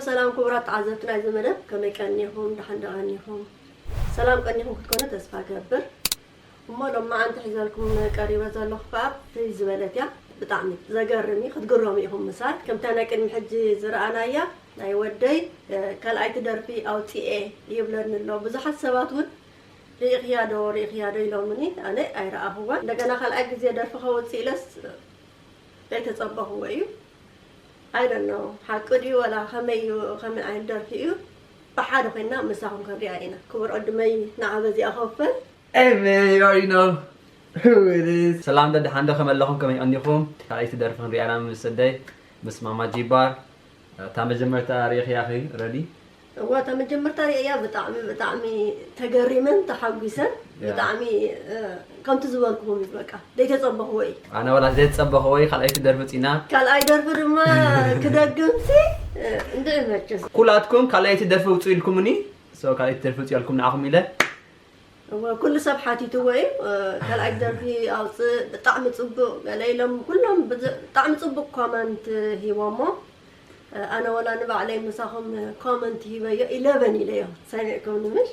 ሰላም ክቡራት ተዓዘብቲ ናይዚ መደብ፣ ከመይ ቀኒኹም? ደሓን ዶ ቀኒኹም? ሰላም ቀኒኹም ክትኮኑ ተስፋ ገብር። እሞ ሎማዓንቲ ሒዘልኩም ቀሪበ ዘለኹ ከዓ ፍልይ ዝበለት እያ። ብጣዕሚ ዘገርም እዩ፣ ክትግረሙ ኢኹም ምሳይ። ከምታ ናይ ቅድሚ ሕጂ ዝረኣናያ ናይ ወደይ፣ እ፣ ካልኣይቲ ደርፊ ኣውፂኤ ይብለኒ ኣሎ። ብዙሓት ሰባት እውን ርኢኽያ ዶ፣ ርኢኽያ ዶ ኢሎምኒ። ኣነ ኣይረኣኽዋን። እንደገና ካልኣይ ግዜ ደርፊ ከውፅእ ኢለስ ዘይተፀበኽዎ እዩ። I don't know፣ ሓቂ ድዩ ወላ ከመይ እዩ፣ ከመይ ዓይነት ደርፊ እዩ? ብሓደ ኮይና ምሳኹም ክንሪኣ ኢና። ክቡር ዕድመይ ንዓ በዚኣ ክወፈል። Hey man, you already know who it is. ሰላም ዶ፣ ደሓን ዶ፣ ከመይ ኣለኹም? ከመይ ቀኒኹም? ካልኣይቲ ደርፊ ክንሪኣ ኢና ምስ ሰደይ፣ ምስ ማማ ጂባር። እታ መጀመርታ ርኢኽያ ኺ ረዲ? እዋ፣ እታ መጀመርታ ርእያ ብጣዕሚ፣ ብጣዕሚ ተገሪመን ተሓጒሰን። ያ። ብጣዕሚ፣ እ፣ ከምቲ ዝበልኩኹም እዩ፣ በቃ ዘይተጸበኽዎ እዩ። ኣነ ወላ ዘይተጸበኽዎ እዩ፣ ካልኣይቲ ደርፊ ጺና። ካልኣይ ደርፊ ድማ ክደግምሲ፣ እ፣ እንድዒ መቸስ። ኩላትኩም ካልኣይቲ ደርፊ ውጹ ኢልኩምኒ። So ካልኣይቲ ደርፊ ውጹ ኢልኩም ንዓኹም ኢለ። እወ፣ ኩሉ ሰብ ሓቲትዎ እዩ። እ፣ ካልኣይ ደርፊ ኣውፅእ፣ ብጣዕሚ ፅቡቅ፣ ገለ ኢሎም፣ ኩሎም ብዝ-፣ ብጣዕሚ ፅቡቅ ኮመንት ሂቦሞ። እ፣ ኣነ ወላ ንባዕለይ ምሳኹም ኮመንት ሂበዮ፣ ኢለቨን ኢለዮ። ሰሚዕኩምኒ ምሽ?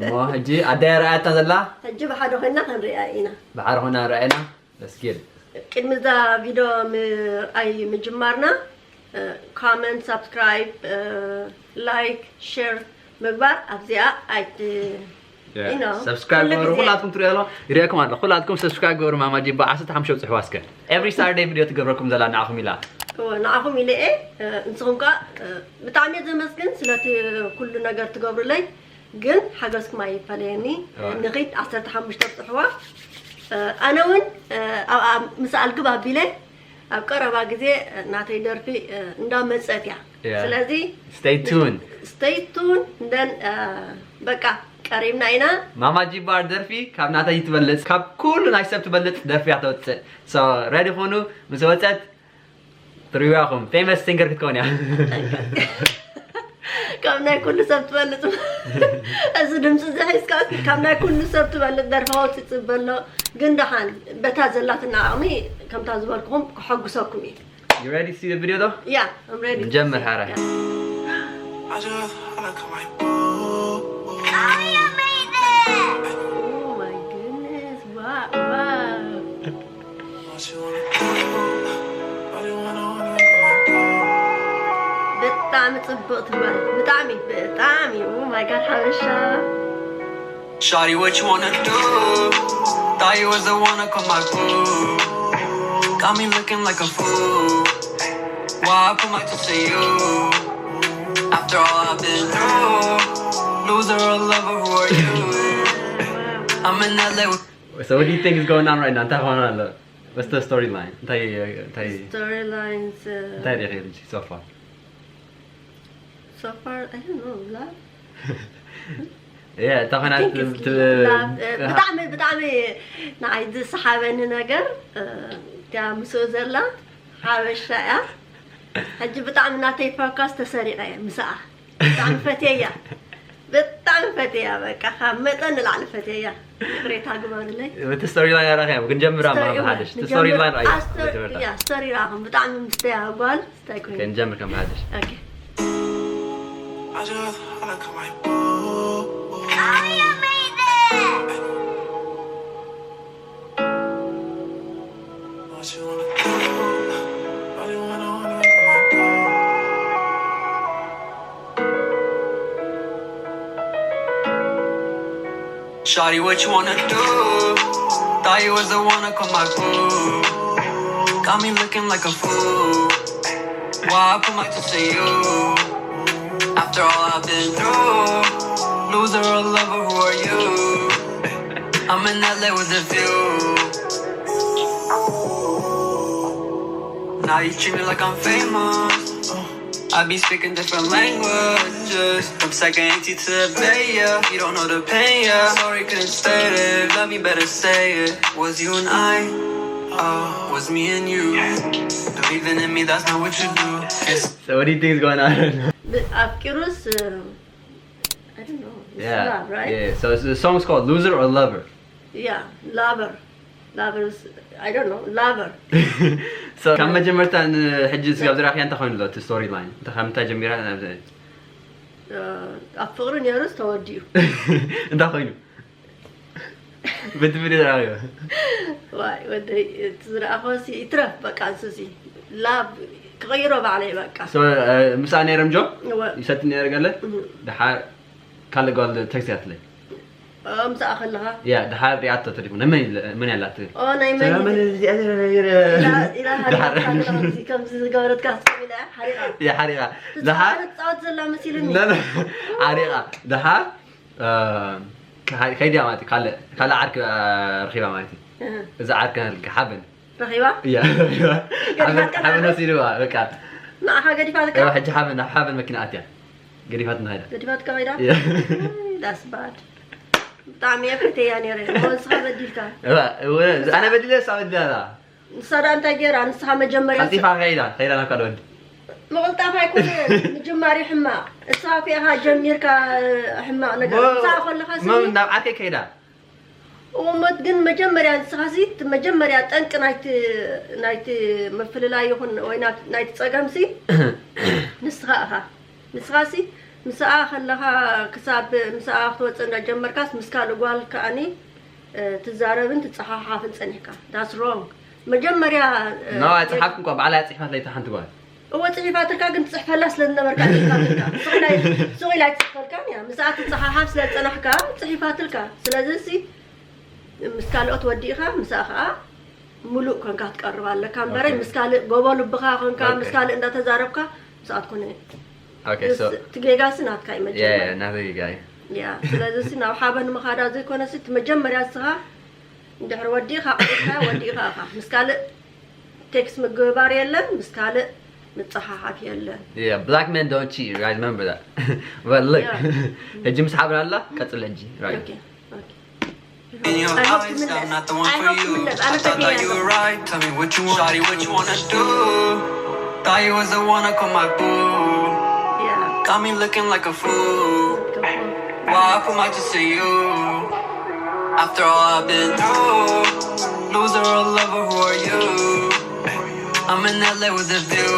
እሞ ሕጂ ኣዳይ ረኣያታ ዘላ? ሕጂ ብሓደ ኮይና ክንሪኣ ኢና። ብሓደ ኮይና ንሪኣ ኢና። Let's get it። ቅድሚ እዛ ቪድዮ ምርኣይ ምጅማርና፣ እ፣ ኮመንት፣ ሳብስክራይብ፣ እ፣ ላይክ፣ ሼር ምግባር ኣብዚኣ ኣይት-፣ you know፣ ሰብስክራይብ ኩሉ ግበሩ። ግዜ። ኩላትኩም ትሪኡ ኣሎ፣ ይሪኣኩም ኣሎ። ኩላትኩም ሰብስክራይብ ግበሩ። ማማ ጂባ ዓሰርተ ሓሙሽተ ብፅሕዋ እስከ። Every Saturday ቪድዮ ትገብረኩም ዘላ ንዓኹም ኢላ። እወ፣ ንዓኹም ኢለ እየ። እ፣ ንስኹም ከኣ፣ እ፣ ብጣዕሚ እየ ዘመስግን ስለቲ ኩሉ ነገር ትገብሩለይ። ግን ሓገዝኩም ኣይፈለየኒ። እወ። ንኺድ ዓሰርተ ሓሙሽተ ብፅሕዋ። እ፣ ኣነ እውን፣ እ፣ ኣብ፣ ኣብ፣ ምስ ኣልግብ ኣቢለ ኣብ ቀረባ ግዜ ናተይ ደርፊ፣ እ፣ እንዳመጸት እያ። ያ። ስለዚ Stay tuned። Stay tuned። እንደን፣ እ፣ በቃ ቀሪብና ኢና። ማማ ጂባር ደርፊ ካብ ናተይ ትበልጽ፣ ካብ ኩሉ ናይ ሰብ ትበልጽ ደርፊ እያ ተውጽእ። So ሬዲ ኩኑ፣ ምስ ወጸት ትሪዋኹም ፌመስ ሲንገር ክትከውን እያ። ካብ ናይ ኩሉ ሰብ ትበልጽ። እዚ ድምፂ እዚ ሒዝካ ካብ ናይ ኩሉ ሰብ ትበልጽ ደርፊ ከውፅእ ይፅበ ኣሎ። ግን ደሓን በታ ዘላትና ዓቕሚ ከምታ ዝበልኩኹም ክሐጉሰኩም እዩ። You ready to see the video though? Yeah, I'm ready to see. ንጀምር ሓራይ። Yeah. I just wanna come my boo. Oh my goodness, wow, wow. ብጣዕሚ ጽብቕቲ ጓል፣ ብጣዕሚ፣ ብጣዕሚ። Oh my God፣ ሓበሻ። Shawty, what you wanna do? Thought you was the one to come my boo. Got me looking like a fool. Why I put my trust in you? After all I've been through, loser or lover, who are you? I'm in L A with So what do you think is going on right now? እንታይ ኾን ኣሎ? What's the storyline? እንታይ፣ እንታይ፣ Storylines, uh, እንታይ ርኢኺ ሕጂ so far? So far, I don't know, love? Yeah፣ እታ ኾይና I think it's ት-፣ love. Uh, ብጣዕሚ፣ ብጣዕሚ ንዓይ ዝሰሓበኒ ነገር፣ uh፣ እቲኣ ምስኡ ዘላ ሓበሻ እያ። ሕጂ ብጣዕሚ ናተይ ፎካስ ተሰሪቐ እየ ምስኣ። ብጣዕሚ ፈትየያ። ብጣዕሚ ፈትየያ፣ በቃ ካብ መጠን ንላዕሊ ፈትየያ። ይቕሬታ ግበሩለይ። እቲ ስቶሪ ላይን ኣራኺ እዮም። ክንጀምር ኣብ ስቶሪ፣ ብሓድሽ። እቲ ንጀምር። ስቶሪ ላይን ራእዩ። ኣ፣ ስቶሪ፣ መጀመርታ። ያ፣ ስቶሪ ራእኹም። ብጣዕሚ ምስተያ ጓል፣ ስታይ ኮይኑ። ኦኬ፣ ንጀምር ከም ብሓድሽ። ኦኬ። I just wanna come my boo. Shawty, what you wanna do? Thought you was the one to come my boo. Got me looking like a fool. Why I put my trust in you? After all I've been through, loser or lover, who are you? I'm in L A with a view. Now you treat me like I'm famous. I be speaking different languages. From Sakainti to the Bay, yeah. You don't know the pain, yeah. Sorry, couldn't stay there. Love me better say it. Was you and I? Uh, was me and you? Believing in me, that's not what you do. It's So what do you think is going on? ብ-፣ ኣፍቂሩስ፣ uh, I don't know. It's Yeah. Love, right? Yeah. So it's, the song is called Loser or Lover? Yeah, lover. Lover is, I don't know, lover. So ካብ መጀመርታ ንሕጂ ስጋብ ዝረኣኽያ እንታይ ኮይኑ ኣሎ እቲ ስቶሪ ላይን? እንታይ፣ ካብ ምንታይ ጀሚራ ናብ ኣብ ፍቕሪ ነይሩስ ተወዲኡ። እንታይ ኮይኑ? ብትብል ተራዮ። ዋይ ወደይ፣ እቲ ዝረኣኾ ሲ ይትረፍ። በቃ ንሱ ሲ ላብ ክቕይሮ ባዕለይ በቃ። So, uh, ምሳኣ ነይረም ጆ እወ። ይሰቲ ነይረ ገለ ድሓር ካልእ ጓል ተክሲ ኣትለይ ምሳኣ ከለኻ ያ ድሓር ሪኣቶ ተሪፉ ነመን መን ያላት ኦ ናይ መን ሰላም ኢላ ነዚኣ ኢላ ሓሪቓ ከምዚ ከምዚ ዝገበረትካ ስሚላ ሓሪቓ ያ ሓሪቓ ድሓር ትጻወት ዘላ መሲሉኒ ሓሪቓ ድሓር ከይዲያ ማለት እዩ። ካልእ ካልእ ዓርኪ ረኺባ ማለት እዩ። እዚ ዓርኪ ሓበን ረኺባ እያ ሓበን ወሲድዋ በቃ ንዓኻ ገዲፋትካ ሕጂ ሓበን ናብ ሓበን መኪና ኣትያ ገዲፋትና ኸይዳ ገዲፋትካ ኸይዳ እያ ዳስ ባድ ብጣዕሚ እየ ፈተያ ነይረ ንስኻ በዲልካ ኣነ በዲለ እሳ በዲላ ንሳ ዳ እንታይ ገይራ ንስኻ መጀመርያ ቀልጢፋ ከይዳ ከይዳ ናብ ካልእ ወዲ ምቕልጣፍ ኣይኮነ ምጅማር እዩ ሕማቕ እሳ እኮ ኢኻ ጀሚርካ ሕማቕ ነገር ምሳኣ ከለኻ መም ናብ ዓርከይ ከይዳ እሞት ግን መጀመርያ ንስኻሲ እቲ መጀመርያ ጠንቂ ናይቲ ናይቲ ምፍልላይ ይኹን ወይ ናይቲ ፀገምሲ ንስኻ ኢኻ ንስኻሲ ምስኣ ከለኻ ክሳብ ምስኣ ክትወፅእ እንዳጀመርካስ ምስ ካልእ ጓል ከኣኒ ትዛረብን ትፀሓሓፍን ፀኒሕካ that's wrong መጀመርያ no ኣይፀሓፍኩ እኳ ባዕላ ፅሒፋት ለይታ ሓንቲ ጓል እወ ፅሒፋትልካ ግን ትፅሕፈላ ስለ ዝነበርካ ፅሒፋትልካ ሱቕ ኢላ ኣይትፅሕፈልካን እያ ምስኣ ትፀሓሓፍ ስለ ዝፀናሕካ ፅሒፋትልካ ስለዚ ሲ ምስ ካልኦት ወዲእኻ ምስኣ ከዓ ሙሉእ ኮንካ ክትቀርብ ኣለካ እምበረይ ምስ ካልእ ጎቦ ልብኻ ኮንካ ምስ ካልእ እንዳተዛረብካ ምስኣ ትኮነ Okay, so እቲ ጌጋሲ ናትካ እዩ መጀመርያ ናተይ ጌጋ እዩ ያ ስለዚ ሲ ናብ ሓበን ምኻዳ ዘይኮነሲ እቲ መጀመርያ ንስኻ እንድሕሪ ወዲእኻ ቁጥካ ወዲእኻ ኢኻ ምስ ካልእ ቴክስት ምግብባር የለን ምስ ካልእ ምፀሓሓፍ የለን Yeah, black men don't cheat, you guys remember that. But look, Yeah. ሕጂ ምስ ሓብራ ኣላ ቀፅል ሕጂ right? Okay, okay. In your I hope eyes, you mean I'm that. not the one I for hope you you. mean that. I I'm thought that okay, you yeah. were right. Tell me what you want. Shawty, what you wanna do? Thought you was the one I call my boo. Yeah. Got me looking like a fool. Go for it. Why I put my trust in you? After all I've been through, loser or lover, who are you? I'm in L A with a view.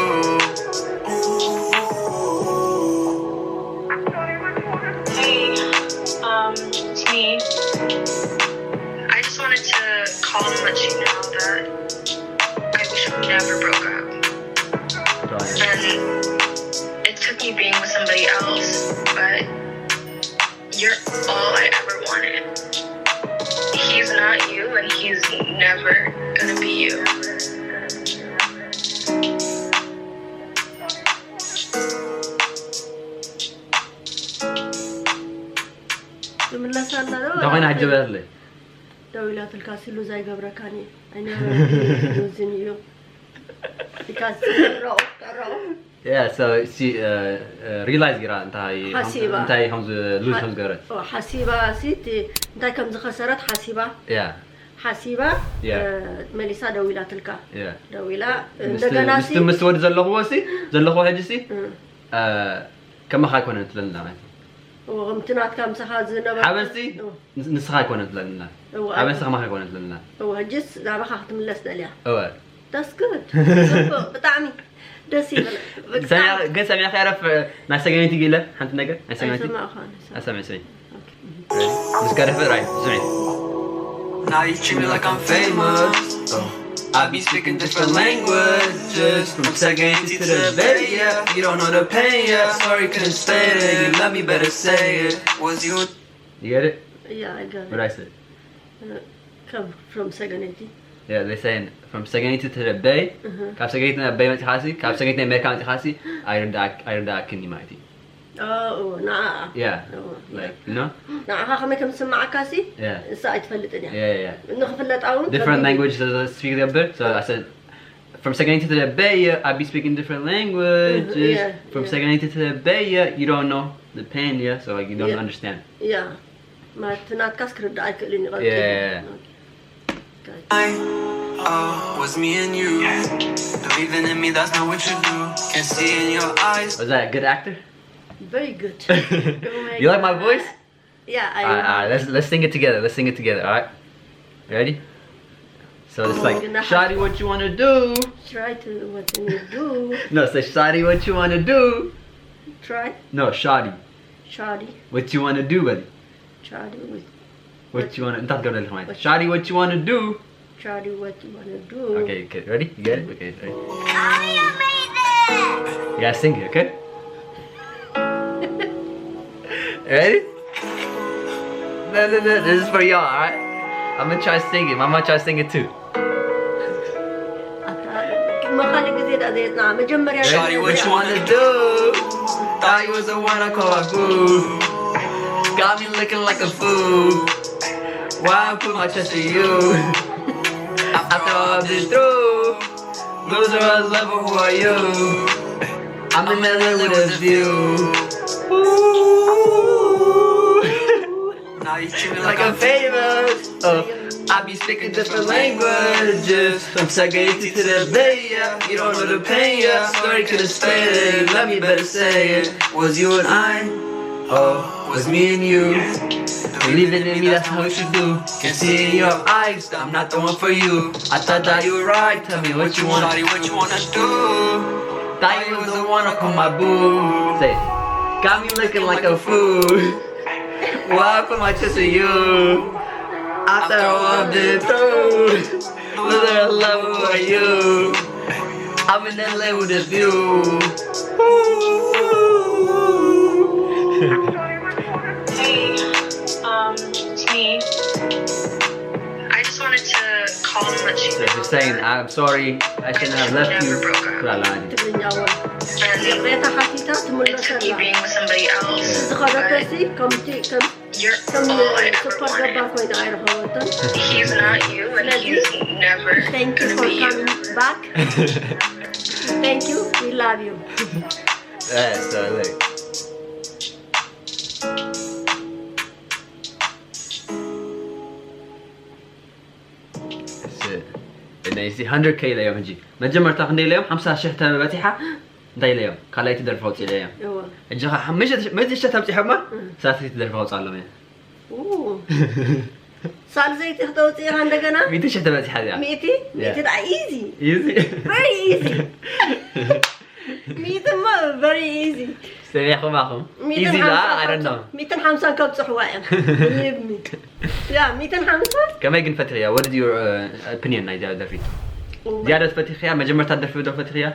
Hey, um, it's me. I just wanted to call and let you know that I wish we never broke up. And it took me being with somebody else, but you're all I ever wanted. He's not you, and he's never gonna be you. ይምለስ ኣሎ ዶ? እንታይ ኮይና ሕጂ በለትለይ ደው ኢላትልካ ሲሉ ዘይገብረካኒ ኣይነበረ ዝን እዩ ኢካ ዝረቑ ቀረቑ Yeah, so she uh, uh, realize ጌራ እንታይ ሓሲባ። እንታይ ከም ዝ lose ከም ዝገበረት ኦ፣ ሓሲባ ሲ እቲ እንታይ ከም ዝኸሰረት ሓሲባ yeah ሓሲባ Yeah. እ፣ መሊሳ ደው ኢላትልካ yeah ደው ኢላ ምስቲ- እንደገና ሲ ምስቲ ምስቲ ወዲ ዘለኽዎ ሲ ዘለኽዎ ሕጂ ሲ እ፣ uh, ከማኻ ኣይኮነን ትለና ማለት እዩ እዎ፣ ከምቲ ናትካ ምሳኻ ዝነበረ ሓበን ሲ እዎ፣ ንስ- ንስኻ ኣይኮነን ትለና እዎ፣ ሓበን ሲ ከማኻ ኣይኮነን ትለና እዎ፣ ሕጅስ ናባኻ ክትምለስ ደልያ እወ That's good. ጽቡቅ፣ ብጣዕሚ ደስ ይብል። ሰሚያ- ግን ሰሚያ ከረፍ ናይ ሰገነይቲ ኢለ ሓንቲ ነገር ናይ ሰገነይቲ ኣይሰማዕኳን። ኣሰሚ ስሚ ምስ ከረፍ right ስሚ Now you treat me like I'm famous. I be speaking different languages. From Sagay to the Bay, yeah. You don't know the pain, yeah. Sorry, couldn't stay there. You love me, better say it. Was you You get it? Yeah, I got What it. I said? Come from ሰገነይቲ. Yeah, they saying from Sagay to the Bay. Mhm. ካብ ሰገይቲ ናብ በይ መፅኻሲ ካብ ሰገይቲ ናይ ኣሜሪካ መፅኻሲ ኣይርዳእክን ማለት እዩ Oh, ንዓ yeah Oh, like you know ንዓኻ ከመይ ከም ዝስምዓካሲ Yeah. እሳ ኣይትፈልጥን እያ yeah yeah ንክፍለጣ እውን different ከቢድ እዩ። languages to speak there but so I said from Sagay to the Bay yeah, I be speaking different languages Yeah, from yeah. Sagay to the Bay yeah, you don't know the pain yeah so like you don't Yeah. Understand Yeah. ማለት ናትካስ ክርዳእ ኣይክእልን እዩ Yeah. I, uh, was me and you. Believing in me, that's not what you do. Can see in your eyes. Was that a good actor? Very good. You like my voice? Yeah, I Alright, alright, let's let's sing it together. Let's sing it together, alright? Ready? So it's like, Gonna have- Shawty, what you wanna do? Try to what you do. No, say, Shawty, what you wanna do? Try. No, Shawty. Charlie, What you wanna do, buddy? Charlie, what, What you wanna? እንታይ ትገብር ኣለኻ ማለት? Shawty, what you wanna do? Charlie, what you wanna do? Okay, okay, ready? You get it? Okay, ready. You gotta sing it, okay? Ready? No, no, no, this is for y'all, alright? I'm gonna try to sing it. I'm gonna try to sing it too. መኻሊ ግዜ ዳ ዘየፅና መጀመርያ Shawty, what you wanna do? Thought you was the one I call my boo. Got me looking like a fool. Why I put my trust in you? After all I've been through, losing my love, who are you? I'm in L A with a view. Ooh. Now you treat me like I'm famous. Uh, I be speaking different languages. From Sagaiti to the Bay, yeah. You don't know the pain, yeah. Sorry, couldn't stay there. You love me, better say it. Was you and I, or was me and you? Believing in me, that's how it should do. Can see in your eyes that I'm not the one for you. I thought that you were right. Tell me what you want. Shawty, what you wanna do? Thought you was the one I call my boo. Say, got me looking like a fool. Why I put my trust in you? After all I've been through, was there a love for you? I'm in L A with a view. Hey, um, it's me. I just wanted to call and let you So know she's saying, that I'm sorry, I shouldn't have left you. Never broke up. ትላለች። ትግርኛ ወን and ይቕሬታ ሓቲታ it's ትምለሰ okay ኣላ። being with somebody else. ዝኸደቶ But ሲ ከምቲ ከም you're ከም all I ever ሱፐር ገባር wanted. ኮይና ኣይረኸበቶን። He's not you, and he's never Thank you gonna for be you. Coming back. Thank you. We love you. Yeah, so look. That's it. ነዚ one hundred K ኢለዮም ሕጂ። መጀመርታ ክንደይ ኢለዮም? ሓምሳ ሽሕ ተበጺሓ እንታይ ኢለዮም? ካልኣይቲ ደርፊ ኣውፅእ ኢለዮም። እወ። ሕጂ ኸዓ ሓሙሽተ ሽሕ ተብፂሖማ ሳልሰይቲ ደርፊ ኣውፅኣሎም እየ። ኡ። ሳልሰይቲ ክተውፅእ ኢኻ እንደገና? ሚእቲ ሽሕ ተበፂሓ እዚኣ። ሚእቲ? Yeah. ሚእቲ ደኣ ኢዚ። ኢዚ። Very easy። ሚእቲ እሞ very easy። ሰሚዕኹም ኣኹም? ሚእትን ኢዚ ደኣ ሓምሳን I don't know። ከብጽ-፣ ሚእትን ሓምሳን ከብጽሕዋ እዮም። Believe me። ያ፣ ሚእትን ሓምሳን? ከመይ ግን ፈትሕያ? What is your uh, opinion ናይ እዚኣ ደርፊ? ኡ፣ ዝያዳ ፈቲኽያ? መጀመርታ ደርፊ ዶ ፈቲኽያ?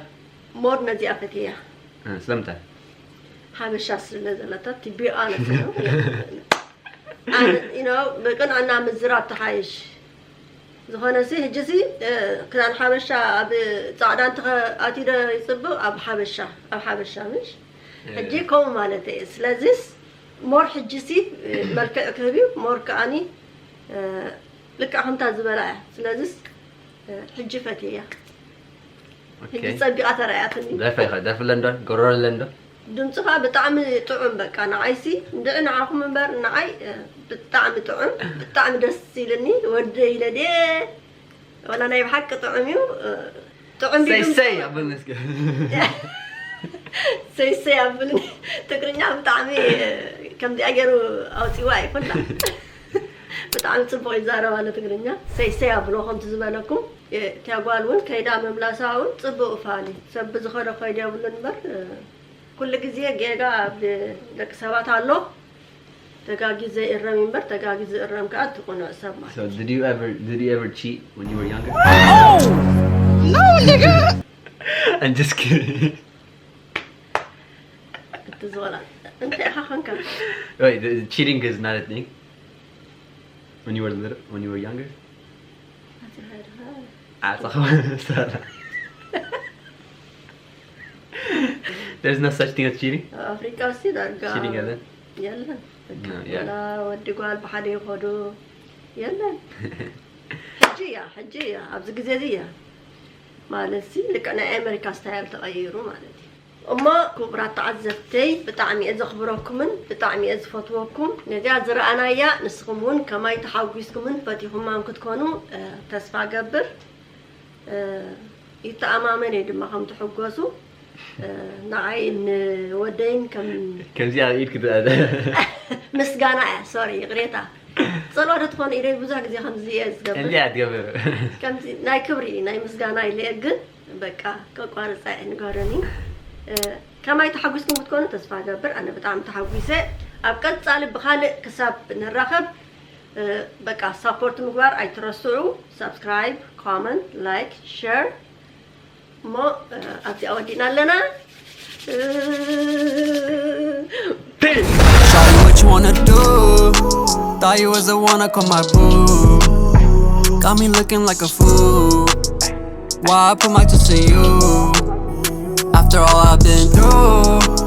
ሞር ነዚኣ ፈትያ። እ፣ ስለምንታይ? ሓበሻ ስለ ዘለታ፣ to be honest ነው። ኣነ፣ you know፣ ብቅንዕና ምዝራብ ተሓይሽ። ዝኾነ ሲ፣ ሕጂ ሲ፣ እ፣ ክዳን ሓበሻ ኣብ ጻዕዳ እንተ ኣትዩ ዶ ይጽብቕ? ኣብ ሓበሻ፣ ኣብ ሓበሻ ምሽ? ሕጂ ከምኡ ማለት እየ። ስለዚስ ሞር ሕጂ ሲ፣ እ፣ መልክዕ ክህብ እዩ፣ ሞር ከኣኒ፣ እ፣ ልክዕ ከምታ ዝበላ እያ። ስለዚስ፣ እ፣ ሕጂ ፈትያ። ሕጂ ኦኬ። ጸቢቓ ተራእያትኒ። ደርፋ ኢኻ፣ ደርፊ ኣለንዶ? ጎረሮ ኣለንዶ? ድምፅኻ ብጣዕሚ ጥዑም፣ በቃ ንዓይሲ እንድዒ ንዓኹም እምበር ንዓይ፣ እ፣ ብጣዕሚ ጥዑም፣ ብጣዕሚ ደስ ኢልኒ። ወደይ ኢለ ድየ፣ ዋላ ናይ ብሓቂ ጥዑም እዩ፣ እ፣ ጥዑም ድዩ ሰይ ድምፅኻ? ሰይ ኣብል እስኪ። ሰይ ሰይ ኣብል። ትግርኛ ብጣዕሚ፣ እ፣ ከምዚኣ ገይሩ ኣውፂዋ ኣይኮና። ብጣዕሚ ፅቡቅ ይዛረብ ኣሎ ትግርኛ። ሰይ ሰይ ኣብሎ ከምቲ ዝበለኩም፣ እ፣ እቲያ ጓል እውን ከይዳ ምምላሳ እውን ፅቡቅ ፋሊ። ሰብ ብዝኸዶ ከይዱ የብሉን እምበር፣ እ፣ ኩሉ ግዜ ጌጋ ኣብ ደቂ ሰባት ኣሎ። ተጋጊ ዘይእረም እምበር ተጋጊ ዝእረም ከዓ እቲ ቅኑዕ ሰብ ማለት So እዩ። Did you ever did you ever cheat when you were younger? No, nigga. I'm just kidding. እቲ ዝወላ እንታይ ኢኻ ኮንካ? Wait, the, the cheating is not a thing. When you were little, when you were younger. ዓፀኻ ሰላ። There's no such thing as cheating. ኣብ ኣፍሪቃ ሲ ዳርጋ Cheating የለን? የለን። No, yeah. ወላ ወዲ ጓል ብሓደ ይኸዱ የለን። ሕጂ እያ፣ ሕጂ እያ፣ ኣብዚ ግዜ እዚ እያ ማለት ሲ ልክዕ ናይ ኣሜሪካ ስታይል ተቐይሩ ማለት እዩ። እሞ ክቡራት ተዓዘብተይ ብጣዕሚ እየ ዘኽብረኩምን ብጣዕሚ እየ ዝፈትወኩም። ነዚኣ ዝረኣናያ ንስኹም እውን ከማይ ተሓጒስኩምን ፈቲኹማን ክትኮኑ፣ እ፣ ተስፋ ገብር። እ፣ ይተኣማመን እየ ድማ ከም ትሕጎሱ። እ፣ ንዓይ ንወደይን ከም ከምዚኣ ኢድ ክትኣደ። ምስጋና እያ፣ ሶሪ፣ ይቕሬታ። ጸሎት ትኾን ኢለ ብዙሕ ግዜ ከምዚ እየ ዝገብር። ከምዚኣ ትገብር። ከምዚ ናይ ክብሪ፣ ናይ ምስጋና ኢለ እየ፣ ግን በቃ ከቋርጻ እየ፣ ንገረኒ። ከማይ ተሓጒስኩም ክትኮኑ ተስፋ ገብር። ኣነ ብጣዕሚ ተሓጒሰ። ኣብ ቀጻሊ ብኻልእ ክሳብ ንራኸብ በቃ ሳፖርት ምግባር ኣይትረስዑ። ሳብስክራይብ፣ ኮመንት፣ ላይክ፣ ሸር። እሞ ኣብዚኣ ወዲእና ኣለና። Shawty, what you wanna do? Thought you was the one to call my boo. Got me looking like a fool. Why I put my trust in you? After all I've been through,